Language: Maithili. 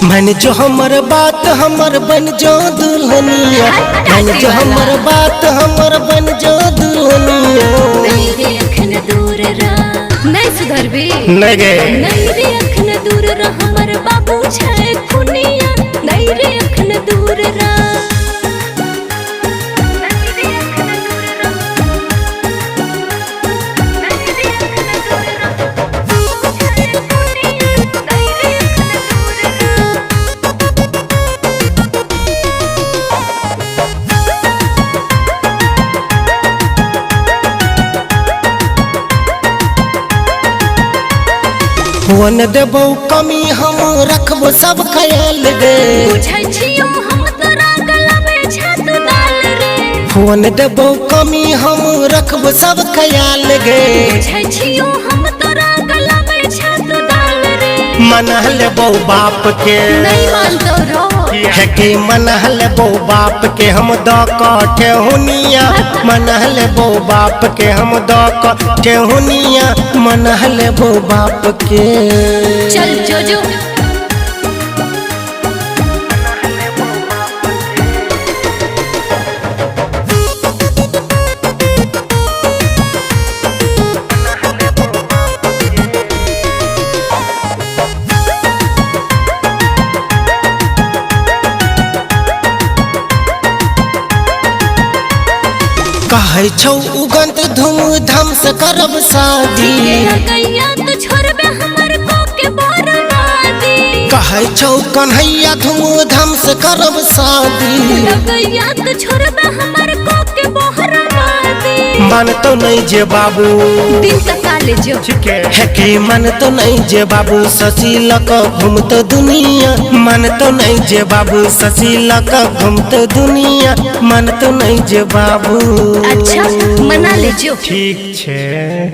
मन जो हमर बात हमर बन जो दुल्हनिया, मन जो हमर बात हमर बन जो दुल्हनिया। नहीं रे अखन दूर रह, नहीं सुधरबे। नहीं गे। नहीं रे अखन दूर रह, हमर बाबू छै खुनिया। नहीं रे अखन दूर रह। नहीं रे अखन दूर रह। नहीं रे अखन दूर रह। छै खुनिया। नहीं रे अखन दूर रह। वन देबौ कमी हम रखबो सब ख्याल गे। बुझै छियौ हम तोरा गला में छात दाल रे। वन देबौ कमी हम रखबो सब ख्याल गे। बुझै छियौ हम तोरा गला में छात दाल रे। मना लेबौ बाप के। नहीं मानतो रो। है कि मना लेबौ बाप के हम द क ठेहुनिया, मना लेबौ बाप के हम द क ठेहुनिया, मना लेबौ बाप के। चल जो जो। कहै छौ उगंत धूमधाम से करब शादी। गैया तो छोड़बे हमर को के बर्बादी। कहै छौ कन्हैया धूमधाम से करब शादी। गैया तो छोड़बे हमर को के बर्बादी। मानतो नहीं जे बाबू। दिन तक काले जो। है कि मन तो नहीं जे बाबू शशि लक घूमतो दुनिया, मन तो नहीं जे बाबू शशि लक घूमतो दुनिया, मन तो नहीं जे बाबू। अच्छा मना ले जो। ठीक छे।